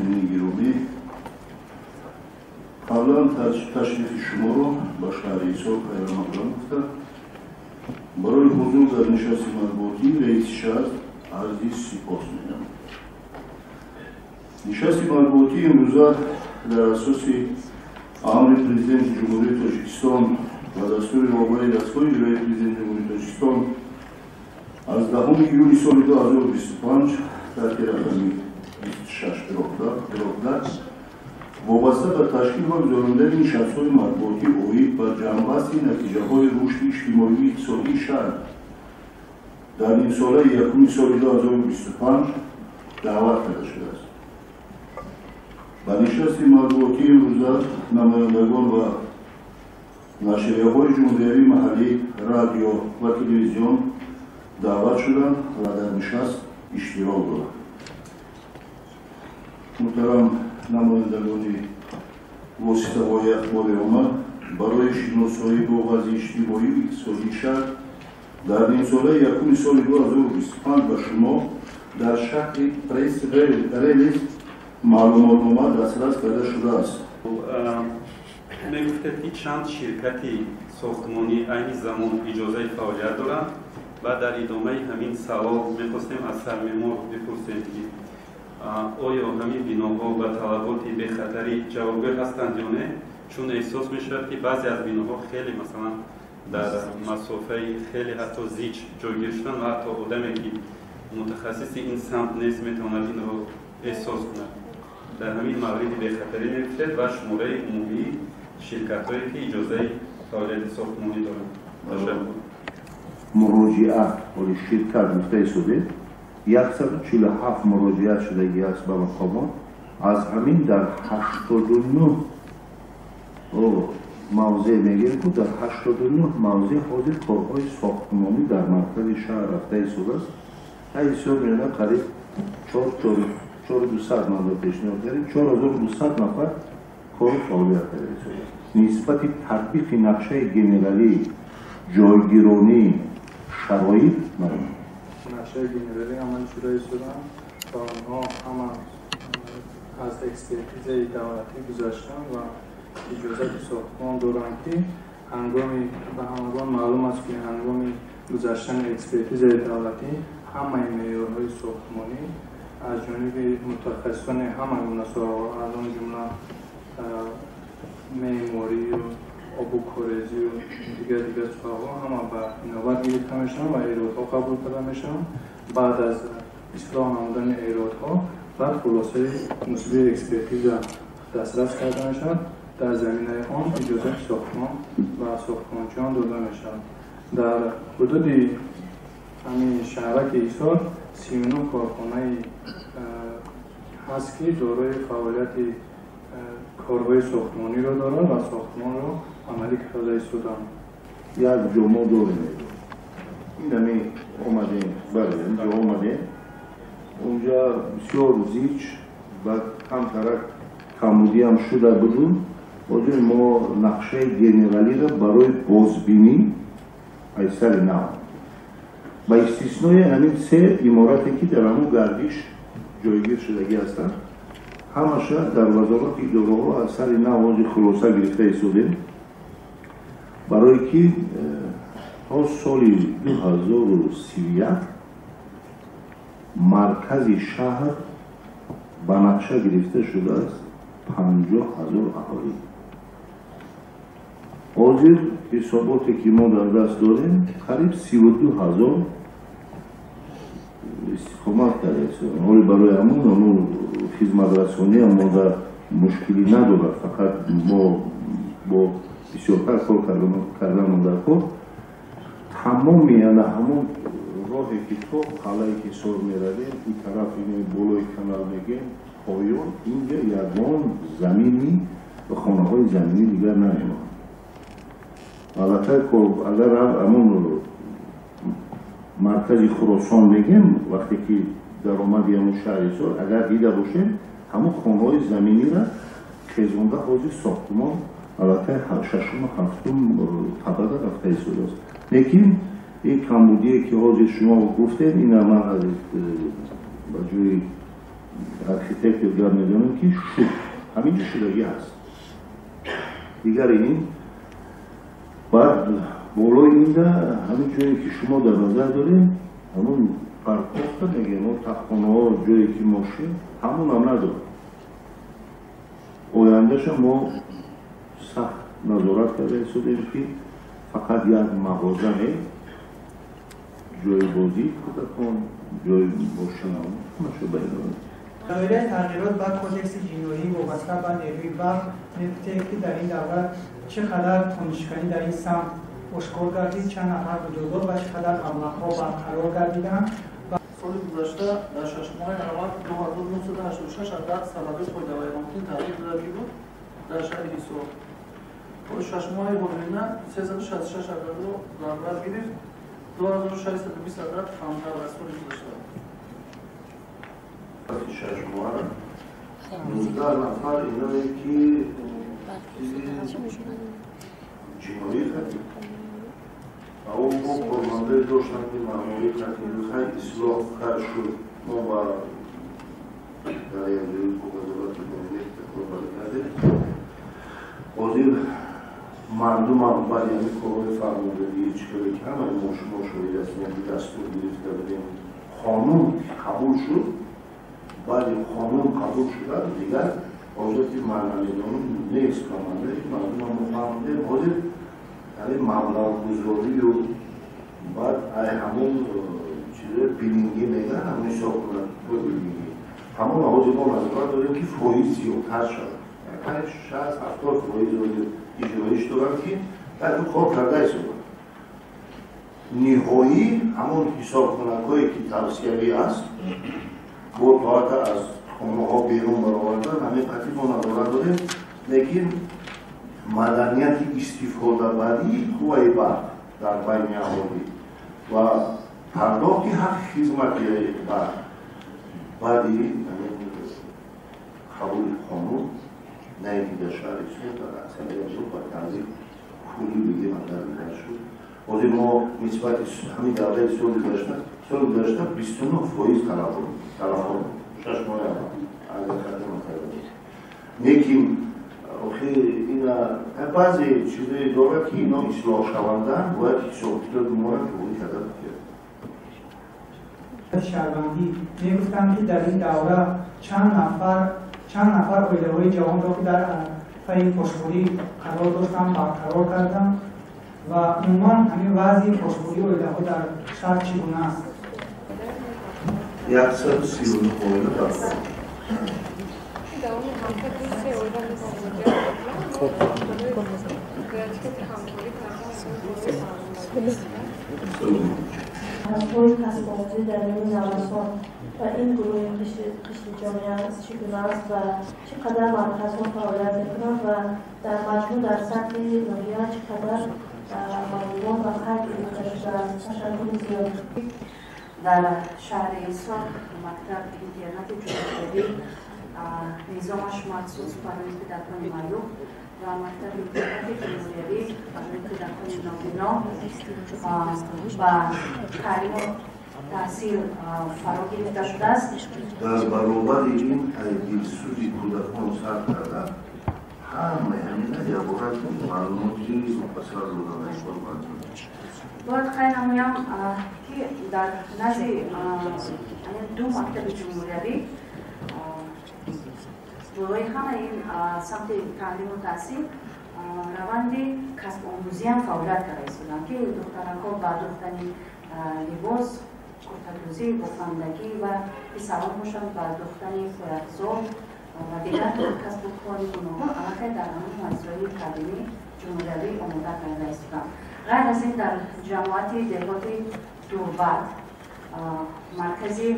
Ҳозирини гиромӣ, қаблан ташрифи шуморо ба шаҳри Ҳисор хайрмақдам гуфта, барои ҳузур дар нишасти матбуотӣ раиси шаҳр арзи сипос менамоям. Нишасти матбуотӣ имрӯза дар асоси амри Президенти Ҷумҳурии Тоҷикистон ва дастури роҳбари дастгоҳи иҷроияи Президенти Ҷумҳурии Тоҷикистон аз 10 июли соли 2025 таҳти рақами 26 вобаста ба ташкил ва гузаронидани нишастҳои матбуотӣ оид ба ҷамъбасти натиҷаҳои рушди иҷтимоию иқтисодии шаҳр дар нимсолаи якуми соли 2025 даъват карда шудааст. Ба нишасти матбуотӣ имрӯза намояндагон ва нашрияҳои ҷумҳуриявии маҳаллӣ, радио ва телевизион даъват шуданд ва дар нишаст иштирок доранд. Муҳтарам намояндагони воситаҳои ахбори омма, барои шиносоӣ бо вазъи иҷтимоию иқтисодии шаҳр дар нимсолаи якуми соли 2025 ба шумо дар шакли пресс-релиз маълумотнома дастрас карда шудааст. Мегуфтед, ки чанд ширкати сохтмонӣ айни замон иҷозаи фаъолият доранд ва дар идомаи ҳамин савол мехостем аз сармеъмор бипурсем, ки оё ҳамин биноҳо ба талаботи бехатарӣ ҷавобгӯ ҳастанд ё не, чун эҳсос мешавад, ки баъзе аз биноҳо хеле, масалан, дар масофаи хеле ҳатто зич ҷойгир шуданд ва ҳатто одаме, ки мутахассиси ин самт нест, метавонад инро эҳсос кунад. Дар ҳамин мавриди бехатарӣ мегуфтед ва шумораи умумии ширкатҳое, ки иҷозаи фаъолияти сохтмонӣ доранд. Ташаккур. Муроҷиат оли ширкат гуфта истодем, 147 муроҷиат шудагӣ аст ба мақомот. Аз ҳамин дар 89 мавзеъ мегирем, ку дар 89 мавзеъ ҳозир корҳои сохтмонӣ дар маркази шаҳр рафта истодааст. Ҳисоб меёна қариб 4200 манзил пешниҳод кардем, 4200 нафар кору фаъолият карда истодааст. Нисбати татбиқи нақшаи генералӣ ҷойгиронии шароит нақшаи генералӣ амалӣ шуда истоданд ва онҳо ҳама аз экспертизаи давлатӣ гузаштанд ва иҷозати сохтмон доранд, ки ҳангоми ба ҳамагон маълум аст, ки ҳангоми гузаштани экспертизаи давлатӣ ҳамаи меъёрҳои сохтмонӣ аз ҷониби мутахассисони ҳама гуна соҳаҳо, аз он ҷумла меъморию обукорезию дигар дигар соҳаҳо, ҳама ба инобат гирифта мешаванд ва эродҳо қабул карда мешаванд. Баъд аз ислоҳ намудани эродҳо баъд хулосаи мусбии экспертиза дастрас карда мешавад. Дар заминаи он иҷозати сохтмон ба сохтмончиён дода мешавад. Дар ҳудуди ҳамин шаҳраки Ҳисор 39 корхонаи ҳаст, ки дорои фаъолияти корҳои сохтмониро дорад ва сохтмонро амалӣ карда истоданд. Як ҷо мо дорем, инами омадем, бале, инҷо омадем, унҷа бисёр зич ва камтарак камбудиам шуда буду. Ҳозир мо нақшаи генералиро барои бозбинӣ аз сари нав, ба истиснои ҳамин се иморате, ки дар ҳамун гардиш ҷойгир шудагӣ ҳастанд, ҳамаша дар вазорати идораҳо аз сари нав ҳозир хулоса гирифта истодем, барое ки то соли 2031 маркази шаҳр ба нақша гирифта шудааст 50 000 аҳолӣ. Ҳозир ҳисоботе, ки мо дар даст дорем, қариб 32 000 истиқомат карда истодем. Ҳоли барои ҳамун хизматрасониам мо дар мушкилӣ надорад, фақат мо бо бисёртар кор карданмон дар кор. Тамоми ана ҳамон роҳе, ки то қалъаи Ҳисор меравем, ин тараф, ин болои канал мегем, поён, инҷа ягон замини хонаҳои заминӣ дигар намемонад. Аллакай агар ҳамон маркази Хуросон мегем, вақте ки даромади ҳамон шаҳри Ҳисор агар дида бошем, ҳамон хонаҳои заминиро хезонда, ҳозир сохтмон аллакай шашуму ҳафтум табақа рафта истодааст. Лекин ин камбудие, ки ҳозир шумо гуфтед, ина ман ба ҷои Архитектор гап мезанам, ки шуд, ҳаминҷо шудагӣ ҳаст. Дигар ин баъд болои инда ҳамин ҷое ки шумо дар назар дорем, ҳамон парковка мегем, тахтхонаҳо, ҷое ки мошин, ҳамонам надорад. Ояндаша мо сахт назорат карда истодем, ки фақат як мағоза не, ҷои бозии кӯдакон, ҷои мошина, ҳамашо ба ин. Доираи тағйирот ба кодекси ҷиноӣ вобаста ба нерӯи барқ мегуфтед, ки дар ин давра чӣ қадар қонуншиканӣ дар ин самт ошкор гардид, чанд нафар муҷозот ва чӣ қадар маблағҳо барқарор гардиданд? Соли гузашта дар 6 моҳаи аввал 2986 адад санади қоидавайронкунӣ тағйир додагӣ буд дар шаҳри Ҳисор. 6 моҳаи ҳозирина 366 ададро дар бар гирифт, 2620 адад камтар аз соли гузашта. 6 моҳа 19 нафар иное ки ҷиноӣ хатиб ва ӯ мо кормандое доштанд, ки маъмурӣ хатиб хай ислоҳ кард шуд. Мо ба дар якҷои бо вазорати энергетика корбарӣ кардем. Ҳозир мардумам баъди ҳамин корҳои фармондадӣ, чӣ каде ки ҳамаи мо шумо шоҳид ҳастем, ки дастур гирифта будем, қонун қабул шуд. Баъди қонун қабул шудан дигар ҳоҷати ман намедонам нест. Командаи мардумам мо фаҳмидем, ҳозир яъне маблағгузорию баъд ай ҳамон чизе биллингӣ мегӯянд, ҳамон ҳисоб кунад биллингӣ, ҳамон ҳозир мо назорат дорем, ки фоиз зиёдтар шавад, 60-70% ҳозир иҷроиш доранд, ки дар кор карда истоданд. Ниҳоӣ ҳамон ҳисобкунакҳое ки тавсиявӣ аст, бо тоата аз хонаҳо берун баровардан, ҳамин қатъи мо назорат дорем. Лекин маданияти истифодабарии қувваи барқ дар байни аҳолӣ ва пардохти ҳаққи хизмати барқ баъди қабули қонун на ин ки дар шаҳри Ҳисор, дар аксарияти ба тарзи куллӣ бигем, агар дигар шуд. Ҳозир мо нисбати ҳамин давраи соли гузашта 29% талафот 6 моҳи аввал, агар хато накарда. Лекин охир ина баъзе чизое дорад, ки ино ислоҳ шаванданд, бояд ҳисобкитоби моро қабул карда бикард. Шаҳрвандӣ мегуфтанд, ки дар ин давра чанд нафар оилаҳои ҷавонро, ки дар пайи пошхӯрӣ қарор доштанд, барқарор карданд ва умуман ҳамин вазъи пошхӯрии оилаҳо дар шаҳр чӣ гуна аст? 139 оила барқарор. Давоми ҳафта ду се оила муроҷиат мекунанд, ҳамкорӣ кардан. Касбҳои касбомӯзӣ дар миёни наврасон ва ин гурӯҳи қишри ҷомеа чӣ гуна аст ва чӣ қадар марказҳо фаъолият мекунанд ва дар маҷмӯъ дар сатҳи ноҳия чӣ қадар маълумот ба қайд гирифта шудааст? Ташаккури зиёд. Дар шаҳри Ҳисор мактаб интернати ҷумҳуриявӣ, низомаш махсус барои кӯдакони маъюб, ва мактаби интернати ҷумҳуриявӣ барои кӯдакони нобино ба таълиму таҳсил фаро гирифта шудааст. Дар баробари ин дилсӯзи кӯдакон сар карда, ҳамаи ҳамина якбора маълумоти муфассал додан. Бояд қайд намоям, ки дар назди ду мактаби ҷумҳуриявӣ болои ҳамаи ин самти таълиму таҳсил раванди касбомӯзиам фаъолият карда истоданд, ки духтаракҳо ба духтани либос, куртадӯзӣ, бофандагӣ ва писарон бошанд, ба духтани пойафзол ва дигар касбу кори гуногун аллакай дар ҳамин муассисаҳои таълимии ҷумҳуриявӣ омода карда истоданд. Ғайр аз ин, дар ҷамоати деҳоти Дурбат маркази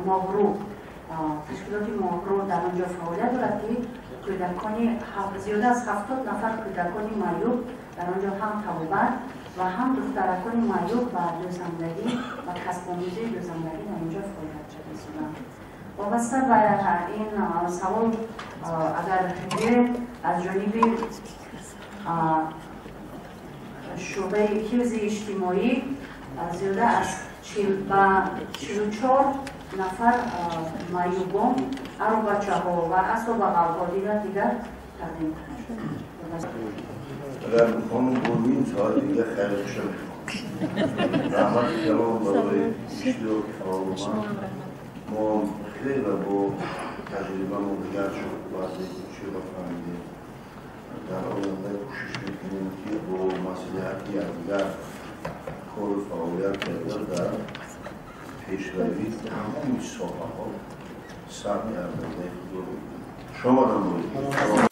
Моҳрӯ, ташкилоти Моҳрӯ дар он ҷо фаъолият дорад, ки кӯдакони зиёда аз 70 нафар кӯдакони маъюб дар он ҷо ҳам табобат ва ҳам духтаракони маъюб ба дӯзандагӣ ва касбомӯзии дӯзандагӣ дар он ҷо фаъолият карда истоданд. Вобаста ба ин савол агар гирем, аз ҷониби шӯъбаи ҳифзи иҷтимоӣ зиёда аз ба 44 нафар маъюбон, аробачаҳо ва асобағалҳо дигар тақдим карда шуд. Агар бихоҳем, бо ним соат дига хайр хуша мехоҳам. Раҳмати калом барои иштироки фаъолона. Мо хеле бо таҷрибамо дигар шуд, баъзе чизро фаҳмидем. Дар оянда кӯшиш мекунем, ки бо маслиҳати якдигар кору фаъолият карда, дар пешравии тамоми соҳаҳо саҳми арзандаи худро бигирем. Шомадам.